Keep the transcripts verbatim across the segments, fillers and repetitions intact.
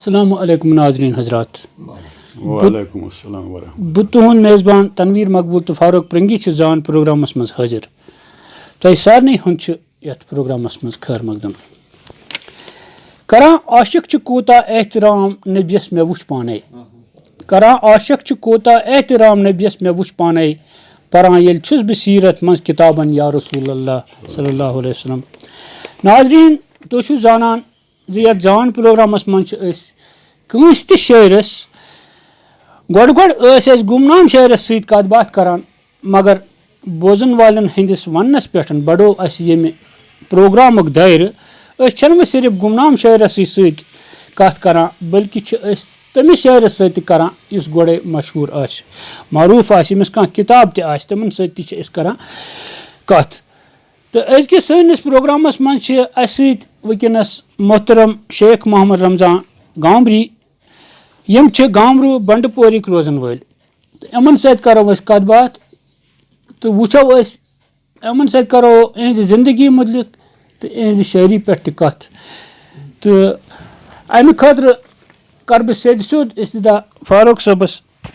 السلام علیکم ناظرین حضرات۔ وعلیکم السلام ورحمۃ۔ بہٕ تُہُنٛد میزبان تنویر مقبول تہٕ فاروق پرنگی چھِ زان پروگرامس منٛز حٲضِر۔ تۄہہِ سارنٕے ہُنٛد چھُ یتھ پروگرامس منٛز خٲر مقدم۔ کران عاشق چھُ کوٗتاہ احترام نبیَس مےٚ وُچھ پانے۔ کران عاشق چھُ کوٗتاہ احترام نبیَس مےٚ وُچھ پانے۔ پران ییٚلہِ چھُس بہٕ سیرت منٛز کتابن یا رسول اللہ صلی اللہ علیہ وسلم۔ ناظرین، تُہۍ چھِو زانان زِ یتھ زان پروگرامس منٛز چھِ أسۍ کٲنٛسہِ تہِ شٲعرس، گۄڈٕ گۄڈٕ ٲسۍ أسۍ گمنام شٲعرس سۭتۍ کتھ باتھ کران، مگر بوزن والٮ۪ن ہٕنٛدِس وننس پٮ۪ٹھ بڑو اسہِ ییٚمہِ پروگرامُک دٲیرٕ۔ أسۍ چھِنہٕ وۄنۍ صرف گمنام شٲعرسٕے سۭتۍ کتھ کران، بلکہِ چھِ أسۍ تٔمِس شٲعرس سۭتۍ تہِ کران یُس گۄڈے مشہوٗر آسہِ، معروٗف آسہِ، ییٚمِس کانٛہہ کِتاب تہِ آسہِ، تِمن سۭتۍ تہِ چھِ أسۍ کران کتھ۔ تہٕ أزکِس سٲنِس پروگرامس منٛز چھِ اسہِ سۭتۍ وٕنکیٚنس محترم شیخ محمد رمضان گامبری۔ یِم چھِ گامروٗ بنڈٕ پورِکۍ روزن وٲلۍ۔ تہٕ یِمن سۭتۍ کرو أسۍ کتھ باتھ تہٕ وٕچھو أسۍ، یِمن سۭتۍ کرو یِہنٛزِ زندگی مُتعلق تہٕ یِہنٛزِ شٲعری پٮ۪ٹھ تہِ کتھ۔ تہٕ امہِ خٲطرٕ کرٕ بہٕ سیٚدِ سیوٚد استدعا فاروق صٲبس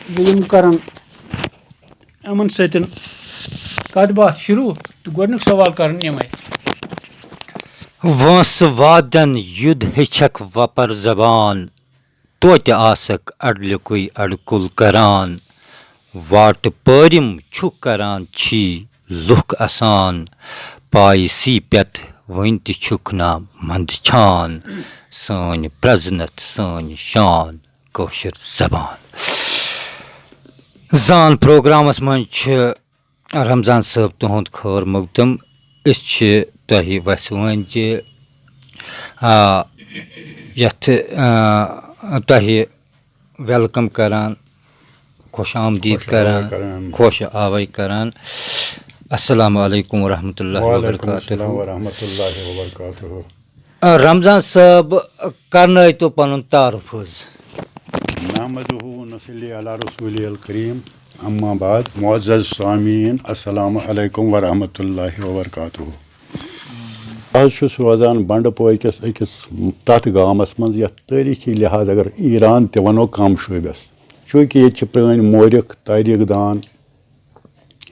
زِ یِم کرن یِمن سۭتۍ کتھ باتھ شروع۔ تہٕ گۄڈنیُک سوال کرن یِمے۔ وٲنٛسہٕ وادن یُد ہیٚچھکھ وۄپر زبان، توتہِ آسکھ اڈلِکُے اڈکُل کران۔ واٹہٕ پٲرِم چھُکھ کران چھی لُکھ اسان، پایہِ سی پٮ۪تھ وُنہِ تہِ چھُکھ نا منٛدچھان۔ سٲنۍ پرٛزنتھ سٲنۍ شان کٲشِر زبان۔ زان پروگرامس منٛز چھِ رمضان صٲب تُہُنٛد خٲر مقدم۔ أسۍ چھِ تۄہہِ وَژھِ وٲنٛجہِ، آ، یَتھ، آ، تۄہہِ ویلکم کران، خۄش آمدید خۄش آوے کران، کران۔ خۄش آوے کران۔ السلام علیکم ورحمۃ اللہ وعلیکم وبرکاتہ۔ السلام ورحمۃ اللہ وبرکاتہ۔ آ، رمضان صٲب، کرنٲوتو پنُن تعارف حظ۔ نحمدہ و نصلی علی رسول الکریم، اما بعد۔ معزز سامعین، السلام علیکم ورحمۃ اللہ وبرکاتہ۔ بہٕ حظ چھُس روزان بنڈٕ پورِ کِس أکِس تَتھ گامَس منٛز، یَتھ تٲریٖخی لحاظ اگر ایران تہِ وَنو، کم شوٗبٮ۪س، چوٗنٛکہِ ییٚتہِ چھِ پرٛٲنۍ مورِخ، تٲریٖخ دان،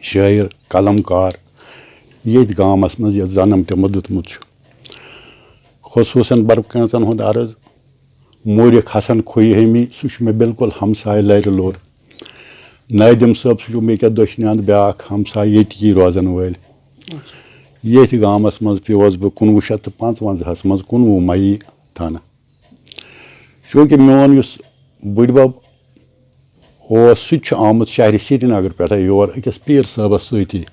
شٲعر، قلم کار ییٚتھۍ گامَس منٛز یَتھ جنم تِمو دیُتمُت چھُ۔ خصوٗصاً بَرٕ کینٛژَن ہُنٛد عرض، مورِخ حسن کھویہٲمی، سُہ چھُ مےٚ بالکل ہمساے لَرِ لوٚر۔ نٲدِم صٲب، سُہ چھُ مےٚ کیٛاہ دٔچھنہِ اَنٛد بیٛاکھ ہمساے ییٚتکی روزَن وٲلۍ۔ ییٚتھۍ گامَس منٛز پیوس بہٕ کُنوُہ شیٚتھ تہٕ پانٛژوَنٛزاہَس منٛز، کُنوُہ مئی تھانہٕ۔ چوٗنٛکہِ میون یُس بٕڈِبب اوس، سُہ تہِ چھُ آمُت شہرِ سرینگر پٮ۪ٹھَے یور أکِس پیٖر صٲبَس سۭتی۔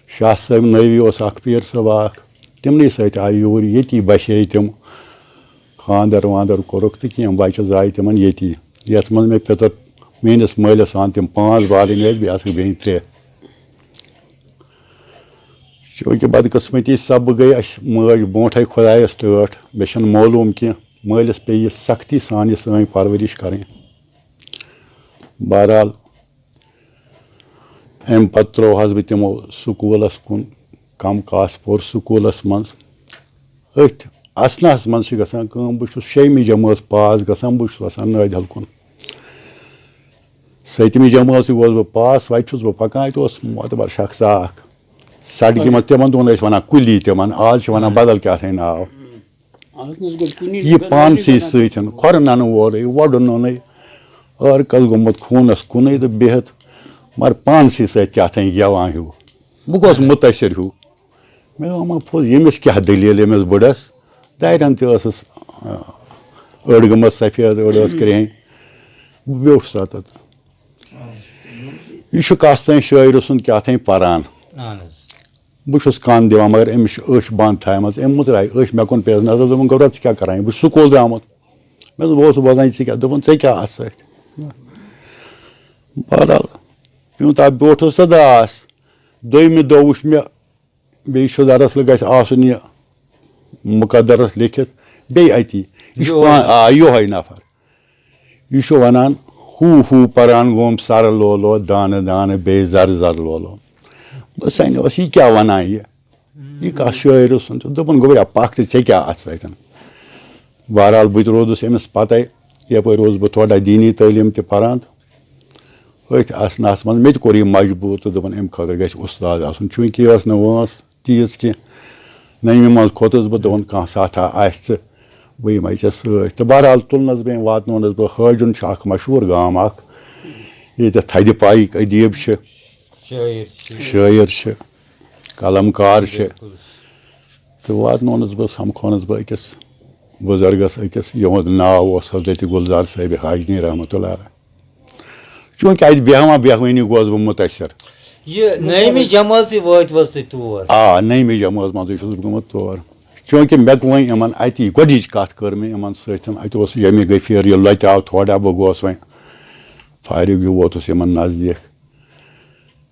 شاہ صٲب نٲوی اوس اَکھ پیٖر صٲبا اَکھ، تِمنٕے سۭتۍ آیہِ یور، ییٚتی بَسے تِم۔ خانٛدر وانٛدر کوٚرُکھ تہٕ کینٛہہ بَچہٕ زایہِ تِمَن ییٚتی، یَتھ منٛز مےٚ پیٚتٕر میٛٲنِس مٲلِس آن تِم پانٛژھ بالٕنۍ ٲسۍ، بیٚیہِ آسٕکھ بیٚنہِ ترٛےٚ۔ چوٗنٛکہِ بدقٕسمتی سببہٕ گٔے اَسہِ مٲج برونٛٹھَے خۄدایَس ٹٲٹھ۔ مےٚ چھَنہٕ معلوٗم کینٛہہ، مٲلِس پیٚیہِ یہِ سختی سان یہِ سٲنۍ پرؤرِش کَرٕنۍ۔ بہرحال، اَمہِ پَتہٕ ترٛووہَس بہٕ تِمو سکوٗلَس کُن، کَم کاسپور سکوٗلَس منٛز۔ أتھۍ اَسنَس منٛز چھِ گژھان کٲم، بہٕ چھُس شیٚیِمہِ جمٲژ پاس گژھان، بہٕ چھُس وَسان نٲدِہَل کُن۔ سٔتمہِ جمٲژ تہِ گوس بہٕ پاس، وَتہِ چھُس بہٕ پَکان، اَتہِ اوس معتبر شخصا اَکھ۔ سڑکہِ منٛز تِمَن دۄہَن ٲسۍ وَنان کُلی تِمَن، آز چھِ وَنان بدل کیٛاہ تھانۍ ناو۔ آز نہ حظ گوٚو کُنی یہِ پانسٕے سۭتۍ کھۄرٕ نَنہٕ وورٕے، وۄڈُن نوٚنُے، عٲرقَس گوٚمُت خوٗنَس کُنُے تہٕ بِہِتھ، مگر پانسٕے سۭتۍ کیٛاہ تام گٮ۪وان ہیوٗ۔ بہٕ گوس مُتٲثر ہیوٗ۔ مےٚ دوٚپ، اما پوٚز، ییٚمِس کیٛاہ دٔلیٖل، ییٚمِس بٕڈَس؟ دارٮ۪ن تہِ ٲسٕس، آ، أڑ گٔمٕژ سفید، أڑ ٲس کرٛہِنۍ۔ بہٕ بیوٗٹھُس اَتَتھ۔ یہِ چھُ کَس تام شٲعرٕ سُنٛد کیٛاہ تام پَران۔ اہن حظ۔ بہٕ چھُس کَن دِوان، مگر أمِس چھِ أچھ بنٛد تھایمَژٕ۔ أمۍ مُژراے أچھ، مےٚ کُن پیٚیَس نظر، دوٚپُن، "گوٚبرا، ژٕ کیٛاہ کَران یہِ؟ بہٕ چھُس سکوٗل درٛامُت۔" مےٚ دوٚپ، "بہٕ اوسُس بوزان، ژٕ کیٛاہ؟" دوٚپُن، "ژےٚ کیٛاہ اَتھ سۭتۍ؟" بہرحال، پیوٗنٛتاہ بیوٗٹھُس تہٕ داس۔ دوٚیمہِ دۄہ وُچھ مےٚ، بیٚیہِ چھُ دَرَس گژھِ آسُن یہِ مُقدرَس لیٚکھِتھ بیٚیہِ اَتی۔ یہِ چھُ یِہوٚے۔ پان-، آ، یِہوٚے نفر۔ یہِ چھُ وَنان، "ہو ہو پران گوم سر لولو، دانہٕ دانہٕ بیٚیہِ زر زر لولو۔" بہٕ سَنہِ اوس، یہِ کیٛاہ وَنان یہِ؟ یہِ کَس شٲعرٕ سُنٛد چھُ؟ دوٚپُن، "گوٚبرا، پَکھ تہٕ ژےٚ کیٛاہ اَتھ سۭتۍ؟" بہرحال، بہٕ تہِ روٗدُس أمِس پَتَے، یَپٲرۍ اوسُس بہٕ تھوڑا دیٖنی تعلیٖم تہِ پَران، تہٕ أتھۍ اَسنَس منٛز مےٚ تہِ کوٚر یہِ مجبوٗر، تہٕ دوٚپُن، اَمہِ خٲطرٕ گژھِ اُستاد آسُن، چوٗنٛکہِ یہِ ٲس نہٕ وٲنٛس تیٖژ کینٛہہ۔ نٔیمہِ منٛز کھوٚتُس بہٕ، دوٚپُن، "کانٛہہ ساتھا آسہِ ژٕ، بہٕ یِمَے ژےٚ سۭتۍ۔" تہٕ بہرحال تُلنَس بہٕ أمۍ، واتنوونَس بہٕ۔ حٲجُن چھُ اَکھ مشہوٗر گام اَکھ، ییٚتٮ۪تھ تھدِ پایِکۍ ادیٖب چھِ، شٲعر چھِ۔ شٲعر چھِ، قلم کار چھِ۔ بِلکُل۔ تہٕ واتنوونَس بہٕ، سَمکھونَس بہٕ أکِس بُزرگَس أکِس، یِہُنٛد ناو اوس حضرت گُلزار صٲبِ حاجنی رحمتہ اللہ علیہ۔ چوٗنٛکہِ اَتہِ بیٚہوان بیٚہوٲنی گوس بہٕ مُتٲثر۔ یہِ نٔیمہِ جمٲژٕے وٲتۍ وٲژ تُہۍ تور؟ آ، نٔیمہِ جمٲژ منٛزٕے چھُس بہٕ گوٚمُت تور۔ چوٗنٛکہِ مےٚ وۄنۍ یِمَن اَتہِ یہِ گۄڈٕنِچ کَتھ کٔر مےٚ یِمَن سۭتۍ، اَتہِ اوس ییٚمہِ گٔے پھیرٕ یہِ لۄتہِ آو تھوڑا، بہٕ گوس وۄنۍ فارغ ہیوٗ ووتُس یِمَن نزدیٖک۔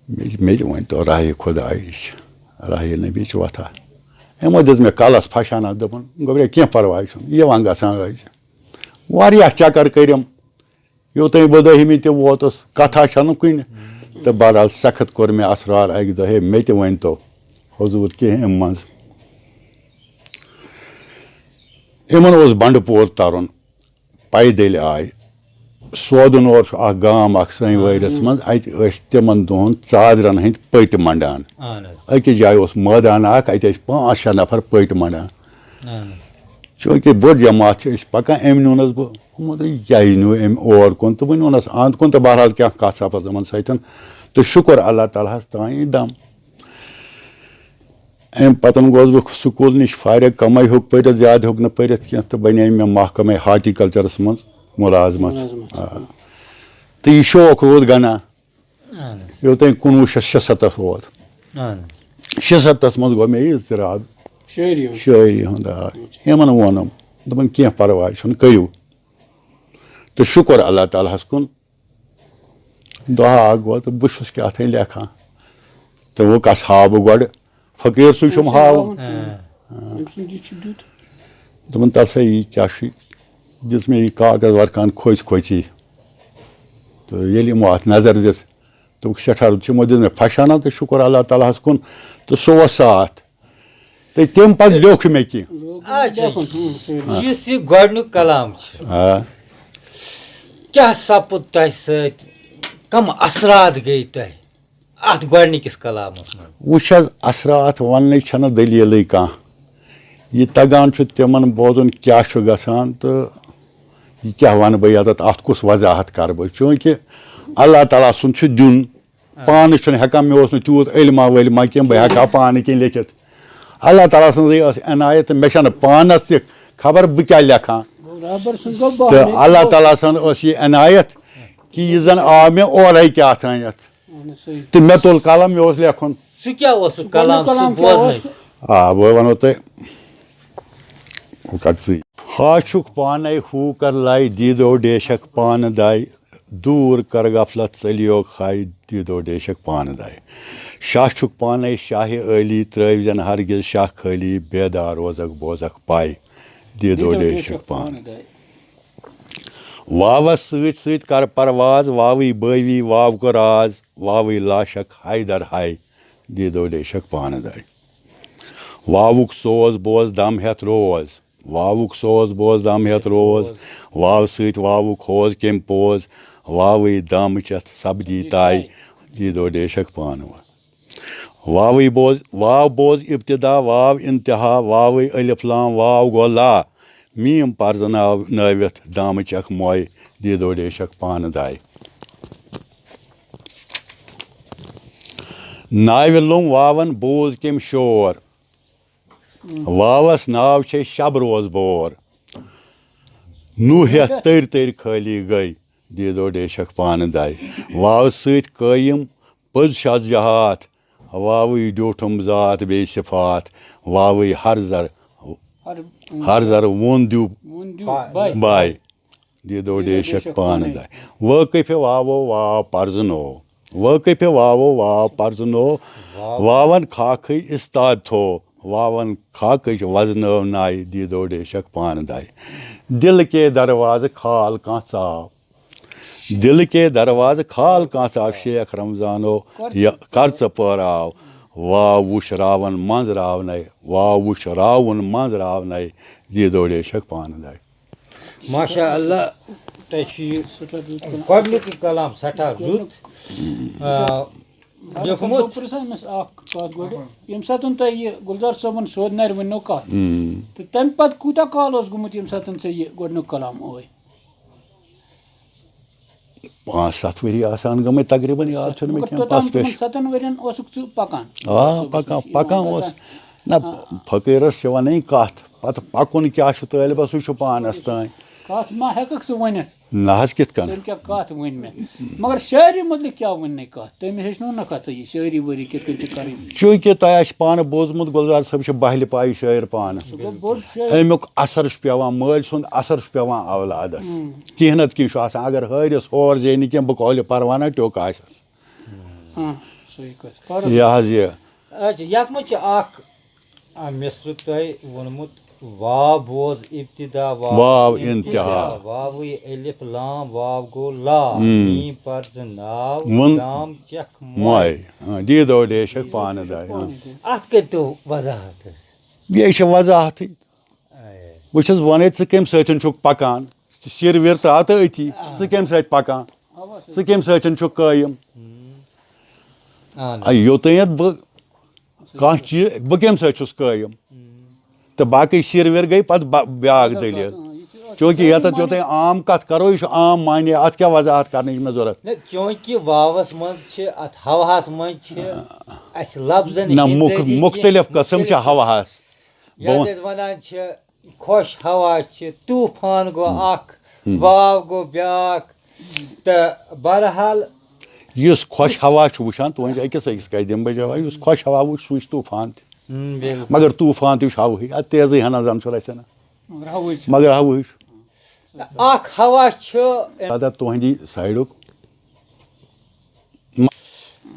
مےٚ مےٚ تہِ ؤنۍ تو راہہِ خۄدایِچ، راہہِ نبی چھِ وۄتھان۔ یِمو دِژ مےٚ کَلَس فَشانہ، دوٚپُن، "گوٚبریا، کینٛہہ پَرواے چھُنہٕ، یِوان گژھان ٲسۍ زِ۔" واریاہ چَکَر کٔرِم، یوٚتام بہٕ دٔہمہِ تہِ ووتُس، کَتھا چھَنہٕ کُنہِ۔ تہٕ بہرحال سخت کوٚر مےٚ اصرار اَکہِ دۄہ، "ہے، مےٚ تہِ ؤنۍ تو حضوٗر کینٛہہ اَمہِ منٛز۔" یِمَن اوس بنٛڈٕ پوٗر تَرُن۔ پیدٔلۍ آے۔ سودُن اور چھُ اکھ گام اکھ سٲنۍ وٲرِس منٛز، اَتہِ ٲسۍ تِمن دۄہن ژادرن ہٕنٛدۍ پٔٹۍ منٛڈان۔ اہن حظ۔ أکِس جایہِ اوس مٲدان اکھ، اَتہِ ٲسۍ پانٛژھ شےٚ نفر پٔٹۍ منٛڈان۔ اہن حظ۔ چوٗنٛکہِ بٔڑ جماعت چھِ أسۍ پکان، أمۍ نیوٗنس بہٕ، دوٚپمَس، "یہِ کیٛازِ نیوٗ أمۍ اور کُن؟" تہٕ بہٕ نیوٗنس اَنٛد کُن تہٕ بہرحال کینٛہہ کتھ سپٕز یِمن سۭتۍ۔ تہٕ شُکر اللہ تعالیٰ ہس تام یہِ دم۔ اَمہِ پَتہٕ گوس بہٕ سکوٗل نِش فارغ، کَمٕے ہیوٚک پٔرِتھ، زیادٕ ہیوٚک نہٕ پٔرِتھ کینٛہہ، تہٕ بَنے مےٚ محکمَے ہارٹیکلچرَس منٛز مُلازمَت۔ مُلازمَت۔ آ۔ تہٕ یہِ شوق روٗد گَنا۔ اَہَن حظ۔ یوٚتام کُنوُہ شیٚتھ شُسَتَتھ ووت۔ اَہَن حظ۔ شُسَتَتَس منٛز گوٚو مےٚ یہِ اضطراب۔ شٲعری ہُنٛد۔ شٲعری ہُنٛد، آ۔ یِمَن ووٚنُم، دوٚپُن، "کینٛہہ پَرواے چھُنہٕ، کٔرِو۔" تہٕ شُکُر اللہ تعالیٰ ہَس کُن، دۄہ اکھ گوٚو تہٕ بہٕ چھُس کیٛاہ تھانۍ لیکھان۔ تہٕ وۄنۍ کَس ہاو بہٕ گۄڈٕ؟ فقیٖر سُے چھُم أمۍ سُنٛد ہاوُن۔ ہاوُن۔ آ۔ أمۍ سُنٛد یہِ چھُ دیُت۔ دوٚپُن، "تَلہٕ سا، یہِ کیٛاہ چھُے؟" دِژ مےٚ یہِ کاغذ ورقہٕ ہن کھوژۍ کھوژی۔ تہٕ ییٚلہِ یِمو اَتھ نظر دِژ، دوٚپُکھ، "سٮ۪ٹھاہ رُت چھُ۔" یِمو دیُت مےٚ فَشانہ تہٕ شُکُر اللہ تعالیٰ ہَس کُن، تہٕ سُہ اوس ساتھ۔ تہٕ تَمہِ پَتہٕ لیوٚکھ مےٚ کینٛہہ۔ لوگ اچھا۔ لیکھُن، ہُم، سٲری۔ یُس یہِ گۄڈٕنیُک کلام چھُ، آ۔ کیٛاہ سپُد تۄہہِ سۭتۍ؟ کم اثرات گٔے تۄہہِ اَتھ گۄڈٕنِکِس کلامس منٛز؟ وٕچھ حظ، اثرات وَننٕچ چھَنہٕ دٔلیٖلٕے کانٛہہ۔ یہِ تَگان چھُ تِمَن بوزُن کیٛاہ چھُ گژھان تہٕ یہِ کیٛاہ وَنہٕ بہٕ یَتَتھ، اَتھ کُس وضاحت کَرٕ بہٕ؟ چوٗنٛکہِ اللہ تعالیٰ سُنٛد چھُ دیُن۔ پانہٕ چھُنہٕ ہٮ۪کان، مےٚ اوس نہٕ تیوٗت علما وعلما کینٛہہ، بہٕ ہٮ۪کہٕ ہا پانہٕ کینٛہہ لیکھِتھ۔ اللہ تعالیٰ سٕنٛزٕے ٲس عنایت تہٕ مےٚ چھَنہٕ پانَس تہِ خبر بہٕ کیٛاہ لیکھان۔ گوٚو رۄبَر سُنٛد گوٚو تہٕ بہانٕے۔ اللہ تعالیٰ سٕنٛز ٲس یہِ عنایت کہِ یہِ زَن آو مےٚ اورَے کیٛاہ تام یَتھ۔ اہن حظ، صحیح۔ تہٕ مےٚ تُل قلم، مےٚ اوس لیکھُن۔ سُہ کیٛاہ اوس سُہ سُہ کلام، گۄڈٕنیُک سُہ کلام کیٛاہ بوزنَے؟ اوس؟ آ، بہٕ وَنو تۄہہِ، ہُہ کَتھ ژٕے۔ ہا چھُکھ پانَے، ہُہ کَر لَے، دیٖدو ڈیشَکھ پانہٕ دَے۔ دوٗر کر غفلت ژٔلیوک ہاے، دیٖدو ڈیشک پانہٕ داے۔ شاہ چھُکھ پانے شاہِ عٲلی، ترٲوۍ زٮ۪ن ہرگز شاہ خٲلی، بیدار روزکھ بوزکھ پاے، دیٖدو ڈیشک پانہٕ داے۔ واوس سۭتۍ سۭتۍ کر پرواز، واوٕے بٲوی واو کو راز، واوٕے لاشک حیدر ہاے، دیٖدو ڈیشک پانہٕ داے۔ واوُک سوز بوز دم ہٮ۪تھ روز، واوُک سوز بوز دم ہٮ۪تھ روز، واو سۭتۍ واوُک ہوز کٔمۍ پوز، واوٕے دم چٮ۪تھ سپدی طے، دیٖدو ڈیشک پانہٕ وَ۔ واوٕے بوز، واو بوز ابتدا، واو انتہا، واوٕے الف لام، واو گوٚو لا، میٖم پرزناو نٲوِتھ دم چکھ موے، دیٖدو ڈیشک پانہٕ داے۔ ناوِ لوٚم واون بوز کٔمۍ شور، واوس ناو چھے شب روز بور۔ نوٗ ہٮ۪تھ تٔرۍ تٔرۍ خٲلی گٔے، دیٖدو ڈیشک پانہٕ داے۔ واوٕ سۭتۍ قٲیِم پٔز شاد جہات، واوٕے ڈیوٗٹھُم ذات بیٚیہِ صفات، واوٕے ہر زر، ہر ہر زر ووٚن دیو ووٚن دیو بَے۔ بَے۔ دیٖدو ڈیشک پانہٕ داے۔ وٲقفِ واوو واو پرزنو۔ وٲقفِ واوو واو پرزنو۔ واون خاکھٕے استاد تھو۔ واون خاکٕچ وزنٲو ناے۔ دیٖدو ڈیشک پانہٕ داے۔ دل کے دروازٕ کھال کانٛہہ ژاو۔ دل کے دروازٕ کھال کانٛہہ ژاو۔ شیخ رمضانو یہِ کر ژٕ پٲراو۔ واو وُچھ راوُن منٛز راونَے۔ واو وُچھ راوُن منٛز راونَے۔ دیٖدو ڈیشک پانہٕ داے۔ ماشاء اللہ، تۄہہِ چھُ یہِ گۄڈٕنیُکُے کلام سٮ۪ٹھاہ رُت، آ، لیوٚکھمُت۔ بہٕ پرٛژھٕ أمِس اَکھ کَتھ گۄڈٕ۔ ییٚمہِ ساتہٕ تۄہہِ یہِ گُلزار صٲبَن سیوٚد نَرِ ؤنِو کَتھ، تہٕ تَمہِ پَتہٕ کوٗتاہ کال اوس گوٚمُت ییٚمہِ ساتہٕ ژےٚ یہِ گۄڈٕنیُک کلام اوے؟ پانٛژھ ستھ ؤری آسان گٔمٕتۍ تقریٖباً، یاد چھُنہٕ مےٚ مگر کینٛہہ، توٚتام پَس تِمَن پیش۔ ستَن ؤرین اوسُکھ ژٕ پَکان؟ آ، صُبحس پَکان، اوس یِوان پَکان اوس۔ گژھان۔ نہ، فقیٖرَس چھِ وَنٕنۍ کَتھ، پَتہٕ پَکُن کیٛاہ چھُ طٲلبَس، سُہ چھُ پانَس تام۔ کَتھ ما ہٮ۪کَکھ ژٕ ؤنِتھ؟ نہ حظ، کِتھ کٔنۍ؟ تٔمۍ کیٛاہ کَتھ ؤنۍ مےٚ؟ مگر شٲعری مُتلِق کیٛاہ ؤنۍ نَے کَتھ؟ تٔمۍ ہیٚچھنو نہ کَتھ ژےٚ یہِ شٲعری وٲعری کِتھ کٔنۍ چھِ کَرٕنۍ؟ چوٗنٛکہِ تۄہہِ آسہِ پانہٕ بوٗزمُت، گُلزار صٲب چھِ بَہلہِ پایہِ شٲعر پانہٕ۔ سُہ گوٚو بوٚڑ شٲعر۔ اَمیُک اثر چھُ پٮ۪وان مٲلۍ سُنٛد، اثر چھُ پٮ۪وان اولادَس۔ کینٛہہ نَتہٕ کینٛہہ چھُ آسان، اگر ہٲرِس ہور زینہِ کینٛہہ، بہٕ کھولہِ پَروانا، ٹیوٚک آسٮ۪س۔ ہاں، صحیح کَتھ۔ پَرُن۔ یہِ حظ یہِ۔ اچھا، یَتھ منٛز چھِ اَکھ، آ، مصرٕ تۄہہِ ووٚنمُت، واو بوز ابتدا، واو واو انتہا۔ انتہا، واوٕے الف لام، واو گوٚو لا، ہم۔ میٖم پَر زٕ ناو، ووٚن دام چَکھ مۄے۔ مۄے۔ ہاں، دیٖدو ڈیشک پانہٕ دارِ، ہاں۔ اَتھ کٔرۍتو وضاحت حظ۔ یہِ چھِ وضاحتٕے۔ اے۔ بہٕ چھُس وَنَے، ژٕ کَمہِ سۭتۍ چھُکھ پَکان؟ سِر وِر ترٛاو تہٕ أتی۔ آ۔ ژٕ کَمہِ سۭتۍ پَکان؟ ژٕ کَمہِ سۭتۍ چھُکھ قٲیِم؟ اہن۔ آ، یوٚتانۍ بہٕ کانٛہہ چیٖز، بہٕ کَمہِ سۭتۍ چھُس قٲیِم؟ تہٕ باقٕے سِر وِر گٔے پَتہٕ با-، بیٛاکھ دٔلیٖل۔ چوٗنٛکہِ یَتَتھ یوٚتانۍ عام کَتھ کَرو، یہِ چھُ عام معنی، اَتھ کیٛاہ وضاحت کَرنٕچ مےٚ ضوٚرَتھ؟ نہ، چوٗنٛکہِ واوَس منٛز چھِ، اَتھ ہَوہَس منٛز چھِ اَسہِ لفظن نہ، ہِنٛدۍ مُخ-، ذٔریعہٕ مُختٔلِف کینٛہہ قٕسٕم چھِ ہَوہَس۔ بہٕ یَتھ وَن- أسۍ وَنان چھِ خۄش ہوا چھِ، طوٗفان گوٚو اَکھ، واو گوٚو بیٛاکھ، تہٕ بہرحال یُس خۄش ہوا چھُ وٕچھان، تُہٕنٛزِ أکِس أکِس کَتھِ دِمہٕ بہٕ جواب، یُس خۄش ہوا وٕچھ، سُہ وٕچھ طوٗفان تہِ۔ ہُم، بِلکُل۔ مگر طوٗفان تہِ چھُ ہوہٕے، اَتھ تیزٕے ہَنا زَن چھُ رَژھِ ہَنا۔ مگر ہوہٕے چھُ۔ مگر ہوہٕے چھُ۔ اَکھ ہوا چھُ۔ پَتہٕ تُہٕنٛدِ سایڈُک۔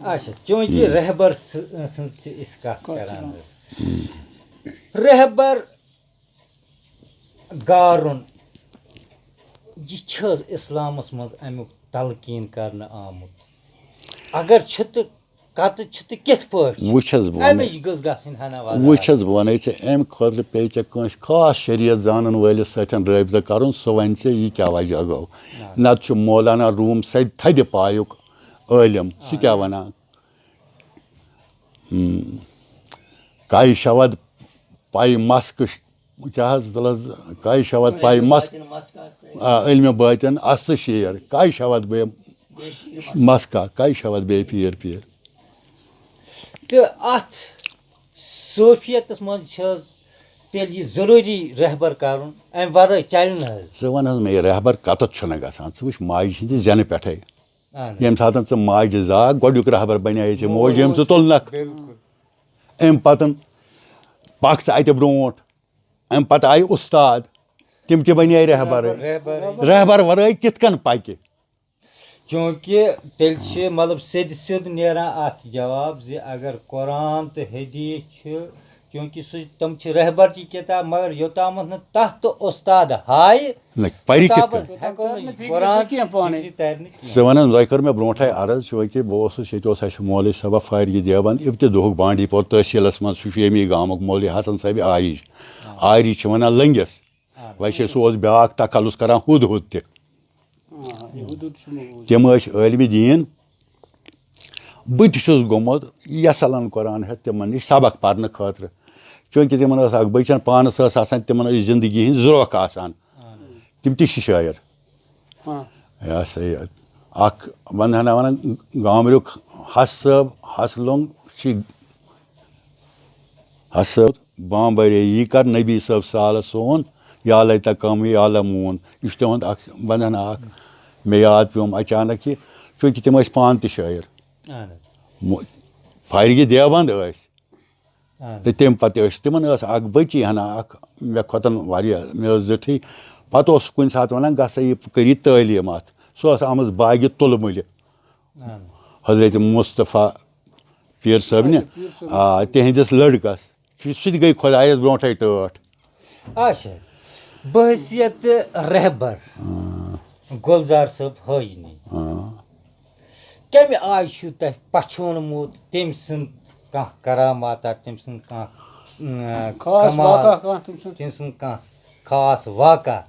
اچھا، چوٗنٛکہِ رہبر س-، سٕنٛز چھِ أسۍ کَتھ کَران حظ۔ رہبر گارُن، یہِ چھِ حظ اِسلامَس منٛز اَمیُک تلقیٖن کرنہٕ آمُت؟ اگر چھُ تہٕ کَتہٕ چھُ تہٕ کِتھ پٲٹھۍ چھُ؟ وٕچھ حظ بہٕ وَنَے، اَمِچ گٔژھ گژھٕنۍ ہنا وضاحت۔ وٕچھ حظ بہٕ وَنَے ژےٚ، اَمہِ خٲطرٕ پیٚیہِ ژےٚ کٲنٛسہِ خاص شریعت زانَن وٲلِس سۭتۍ رٲبطہٕ کَرُن، سُہ وَنہِ ژےٚ یہِ کیٛاہ وجہ گوٚو۔ آ۔ نَتہٕ چھُ مولانا روٗم سیٚدِ تھدِ پایُک عٲلِم، سُہ آ۔ کیٛاہ وَنان؟ ہم۔ کَے شود پَے مسکٕش کیٛاہ حظ دَلہٕ حظ؟ کَے شود پَے مَس-، باطن مَس کَس تہٕ آ، علمِ باطن اَصلہٕ شیر۔ کَے شود بے بیٚیہِ شیر مَس۔ مَس کا، کَے شود بے پیٖر پیٖر۔ تہٕ اَتھ صوفیتَس منٛز چھِ حظ تیٚلہِ یہِ ضروٗری رہبر کَرُن، اَمہِ وَرٲے چَلہِ نہٕ حظ۔ ژٕ وَن حظ مےٚ، یہِ رہبر کَتَتھ چھُنہٕ گژھان؟ ژٕ وٕچھ ماجہِ ہِنٛدِ زٮ۪نہٕ پٮ۪ٹھَے۔ اَہَن حظ۔ ییٚمہِ ساتَن ژٕ ماجہِ زاگ، گۄڈٕنیُک رہبر بَنے ژےٚ موج، ییٚمۍ ژٕ تُلنَکھ۔ بِلکُل۔ اَمہِ پَتَن پَکھ ژٕ اَتہِ برونٛٹھ۔ اَمہِ پَتہٕ آیہِ اُستاد، تِم تہِ بَنے رہبرٕے۔ رہبرٕے۔ رہبر وَرٲے کِتھ کٔنۍ پَکہِ؟ چوٗنٛکہِ تیٚلہِ چھِ، مطلب، سیٚدِ سیوٚد نیران اَتھ جواب زِ اگر قرآن تہٕ حدیث چھِ، چوٗنٛکہِ سُہ، تِم چھِ رہبر چہِ کِتاب، مگر یوٚتامَتھ نہٕ تَتھ تہٕ اُستاد ہاے، نہ، پَرِ کِتھ توٚتامَتھ کٔنۍ؟ ہٮ۪کو نہٕ أسۍ قرآن فِکرِ تَرِ نہٕ کینٛہہ۔ ژٕ وَن حظ، دۄیہِ خٲر مےٚ برونٛٹھَے عرض، چوٗنٛکہِ بہٕ اوسُس ییٚتہِ، اوس اَسہِ مولوی صٲبہ فارغِ دیوبند، اِبتِ دُہُک بانڈی پور تحصیٖلَس منٛز، سُہ چھُ ییٚمی گامُک مولوی حسن صٲبِ آرِج۔ آرِج چھِ وَنان لٔنٛگِس۔ ویسے سُہ اوس بیٛاکھ تخلص کَران ہُد ہُد تہِ۔ آ، یہِ ہُد ہُد چھُ مےٚ بوٗزمُت۔ تِم ٲسۍ عٲلمِ دیٖن۔ بہٕ تہِ چھُس گوٚمُت یَسَلَن قرآن ہٮ۪تھ تِمَن نِش سبق پَرنہٕ خٲطرٕ۔ چوٗنٛکہِ تِمَن ٲس اَکھ بٔچَن پانَس ٲس آسان، تِمَن ٲس زِندگی ہِنٛز ضروٗرت آسان۔ تِم تہِ چھِ شٲعر۔ ہاں۔ یہِ ہسا یہِ اَکھ وَنہٕ ہنا وَنان گامریُک ہَس صٲب، ہَس لوٚنٛگ چھِ ہسا بامبرے، یہِ کر نبی صٲب سالس سون، یا لیت قومی یعلمون۔ یہِ چھُ تِہُنٛد اکھ ونان اکھ، مےٚ یاد پیوٚم اچانک یہِ، چونکہ تِم ٲسۍ پانہٕ تہِ شٲعر۔ اہن حظ۔ مو-، فارغِ دیوبند ٲسۍ۔ اہن حظ۔ تہٕ تَمہِ پتہٕ ٲسۍ، تِمن ٲس اکھ بٔچی ہنا اکھ، مےٚ کھۄتن واریاہ، مےٚ ٲس زِٹھٕے۔ پتہٕ اوس کُنہِ ساتہٕ ونان، گژھ سا یہِ کٔرِو تعلیٖم اتھ۔ سۄ ٲس آمٕژ باغِ تُلمُلہِ۔ اہن۔ حضرت مصطفیٰ پیر صٲبنہِ، اچھا، پیر صٲبنہِ۔ آ، تِہنٛدِس لڑکس چھُ، سُہ تہِ گٔے خۄدایس برونٛٹھے ٹٲٹھ۔ اچھا، بحیثیت رہبر آ۔ گلزار صٲب حٲجنی۔ آ۔ کمہِ آیہِ چھُ تۄہہِ پَژھیونمُت تٔمۍ سُنٛد کانٛہہ کراماتا، تٔمۍ سُنٛد کانٛہہ، اۭں، خاص کمال، واقعہ کانٛہہ تٔمۍ سُنٛد؟ تٔمۍ سُنٛد کانٛہہ خاص واقعہ؟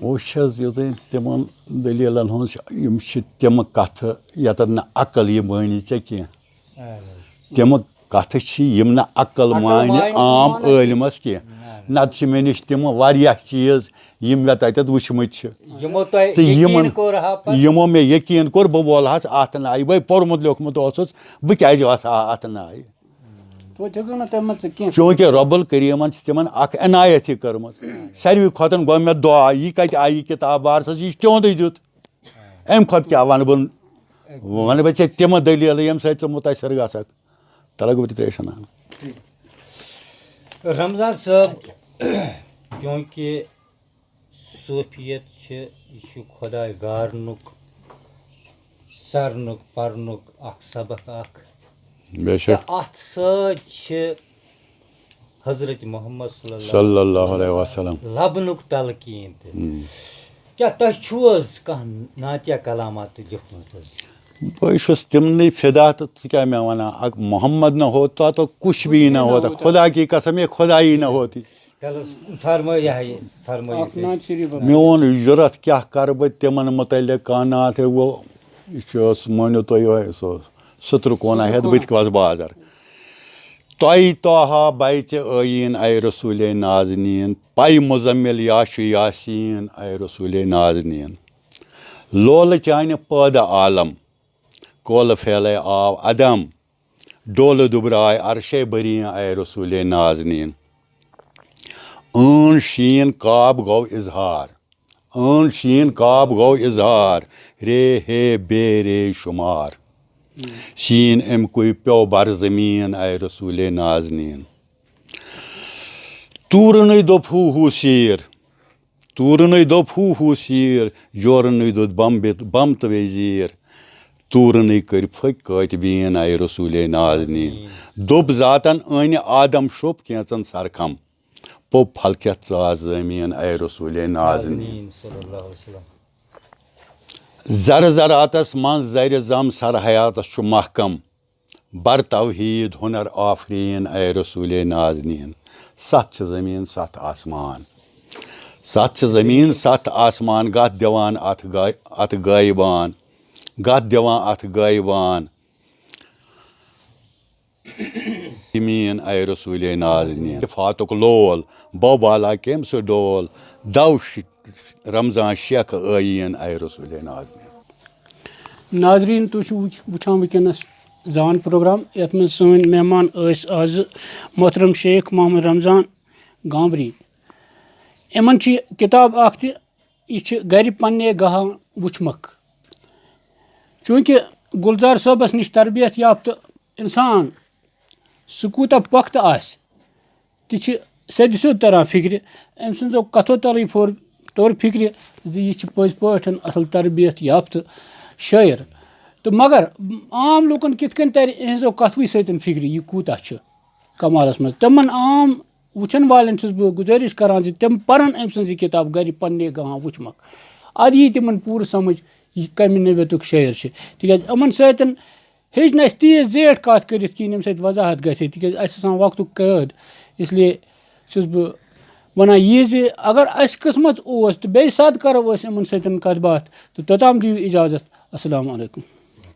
وٕچھ حظ، یوٚتام تِمن دٔلیٖلن ہٕنٛز چھِ، یِم چھِ تِمہٕ کَتھٕ یَتَن نہٕ عقل یہِ مٲنی ژےٚ کینٛہہ۔ تِمہٕ کَتھٕ چھِ یِم نہٕ عقل عقل مانہِ مانہِ عام مانہِ۔ عٲلمَس کینٛہہ۔ نَتہٕ چھِ مےٚ نِش تِمہٕ واریاہ چیٖز یِم مےٚ تَتٮ۪تھ وٕچھمٕتۍ چھِ۔ یِمو تۄہہِ تہٕ یِمن یقیٖن کوٚر ہا پتہٕ۔ یِمو مےٚ یقیٖن کوٚر، بہٕ وولہٕ ہس اتھ نایہِ، بے پوٚرمُت لیوٚکھمُت اوسُس، بہٕ کیازِ وسہٕ ہا اتھ نایہِ؟ توتہِ ہیٚکو نہٕ تَمہِ منٛز ژٕ کینٛہہ۔ چوٗنٛکہِ رۄبُل کریٖمن چھِ تِمن اکھ عنایت ہی کٔرمٕژ۔ ساروی کھۄتہٕ گۄڈٕ مےٚ دعا، یہِ کتہِ آیہِ یہِ کتاب وارسس، یہِ چھُ تِہُنٛدُے دیُت۔ امہِ کھۄتہٕ کیٛاہ ونہٕ بہٕ؟ ونہٕ بہٕ ژےٚ تِمہٕ دٔلیٖلہٕ ییٚمہِ سۭتۍ ژٕ مُتٲثر گژھکھ۔ تلہٕ گۄڈٕ ترٛیش انان۔ رمضان صٲب، چوٗنٛکہِ صوفیت چھِ، یہِ چھُ خۄداے گارنُک، سرنُک، پرنُک اکھ سبق اکھ۔ بے شک۔ تہٕ اتھ سۭتۍ چھِ حضرت محمد صلی اللہ صلی اللہ علیہ وسلم۔ لبنُک تلقین تہِ۔ ہم۔ کیٛاہ تۄہہِ چھُو حظ کانٛہہ نعتیہ کلامات تہِ لیوٚکھمُت حظ؟ بہٕ چھُس تِمنٕے فدا تہٕ ژٕ کیٛاہ مےٚ وَنان، اَکھ محمد نہ ہوتا تو کچھ بھی نہ ہوتا، خدا کی قسم یہ خدا ہی نہ ہوتی۔ تیٚلہِ حظ فرمٲیِو یہِ ہا یہِ، فرمٲیِو اکھ تُہۍ۔ نعت شریف۔ میون جُرت کیٛاہ کَرٕ بہٕ تِمَن مُتعلِق کانٛہہ نعت ہے گوٚو، یہِ چھُ اوس مٲنِو تُہۍ یِہوٚے سُہ سُترٕ کونا ہٮ۪تھ بہٕ تہِ وَسہٕ بازر۔ تۄہہِ طٰہٰ بَیہِ ژےٚ ٲییٖن اَے رسوٗلے نازنیٖن، پَے مُزَمِّل یا چھُ یاسیٖن اَے رسوٗلے نازنیٖن۔ لولہٕ چانہِ پٲدٕ عالم، کولہٕ پھیلے آو عدم، ڈولہٕ دُبراے عرشے بٔریٖن اَے رسوٗلے نازنیٖن۔ ٲن شیٖن کاب گوٚو اظہار، ٲن شیٖن کاب گوٚو اظہار، رے ہے بے رے شُمار۔ شیٖن اَمہِ کُے پیوٚو بر زٔمیٖن اَے رسوٗلے نازنیٖن۔ توٗرنٕے دوٚپ ہو ہو سیٖر، توٗرنٕے دوٚپ ہو ہو سیٖر، یورنٕے دوٚد بم بِت-، بم تہٕ ویزیٖر۔ توٗرنٕے کٔرۍ پھٔکۍ کٲتبیٖن اَے رسوٗلے نازنیٖن۔ دوٚپ ذاتن أنۍ آدم شوٚپ کینٛژن سرکھم۔ پوٚپ پھلکٮ۪تھ ژاس زٲمیٖن اَے رسوٗلے نازنیٖن۔ نازنیٖن صلی اللہ علیہ وسلم۔ زر زراتس منٛز زرِ زم سر حیاتس چھُ محکم۔ بر توحیٖد ہُنر آفریٖن اے رسوٗلے نازنیٖن۔ ستھ چھِ زٔمیٖن، ستھ آسمان۔ ستھ چھِ زٔمیٖن، ستھ آسمان۔ گتھ دِوان اتھ غٲ-، اتھ غٲیبان۔ گتھ دِوان اتھ غٲیبان۔ زٔمیٖن اے رسوٗلے نازنیٖن۔ فاتُک لول، بو بالا کٔمۍ سُہ ڈول۔ دو شِ-، رمضان شیخ ٲییٖن اے رسوٗلے نازنیٖن۔ ناظرین، تُہۍ چھِو وٕچھ-، وٕچھان وٕنکیٚنَس زان پروگرام، یَتھ منٛز سٲنۍ مہمان ٲسۍ آزٕ محترم شیخ محمد رمضان گامبری۔ یِمَن چھِ کِتاب اَکھ تہِ، یہِ چھِ گَرِ پنٛنے گاہان وٕچھمَکھ۔ چوٗنٛکہِ گُلزار صٲبَس نِش تربیت یافتہٕ اِنسان، سُہ کوٗتاہ پۄختہٕ آسہِ، تہِ چھِ سیٚدِ سیوٚد تران فِکرِ۔ أمۍ سٕنٛزو کَتھو تَلٕے پھوٚر، توٚر فِکرِ زِ یہِ چھِ پٔزۍ پٲٹھۍ اَصٕل تربیت یافتہٕ شٲعر۔ تہٕ مگر عام لوٗکَن کِتھ کٔنۍ تَرِ یِہٕنٛزو کَتھوٕے سۭتۍ فِکرِ، یہِ کوٗتاہ چھُ کمالَس منٛز۔ تِمَن عام وٕچھَن والٮ۪ن چھُس بہٕ گُزٲرِش کران زِ تِم پَرَن أمۍ سٕنٛز یہِ کِتاب گَرِ پنٛنے گاہان وٕچھمَکھ۔ اَدٕ یی تِمَن پوٗرٕ سَمٕجھ یہِ کَمہِ نوعیتُک شٲعر چھِ۔ تِکیٛازِ یِمَن سۭتۍ ہیٚچھ نہٕ اَسہِ تیٖژ زیٹھ کَتھ کٔرِتھ کِہیٖنۍ، ییٚمہِ سۭتۍ وضاحت گژھِ ہے، تِکیٛازِ اَسہِ چھِ آسان وقتُک قٲد۔ اس لیے چھُس بہٕ وَنان یہِ زِ اگر اَسہِ قٕسمَت اوس تہٕ بیٚیہِ ساتہٕ کَرو أسۍ یِمَن سۭتۍ کَتھ باتھ، تہٕ توٚتام دِیِو اِجازت۔ السلام علیکم۔